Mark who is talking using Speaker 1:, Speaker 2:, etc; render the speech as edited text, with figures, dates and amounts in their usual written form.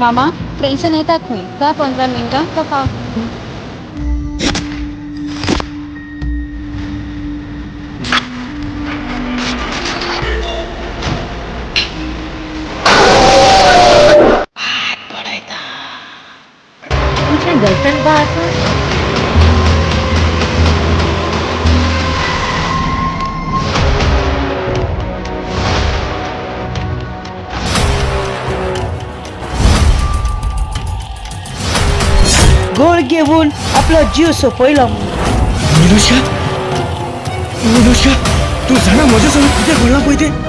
Speaker 1: मामा, फ्रेंड्सान येता खंय, 10-15 मिनटां तो पाव.
Speaker 2: तुजें गर्लफ्रेंड बा आसा?
Speaker 3: गोळ घेवन आपलो जीव सोंपयलो.
Speaker 4: निरुषा, निरुषा, तूं जाणा म्हज्या संग कितें घडलां पळय तें?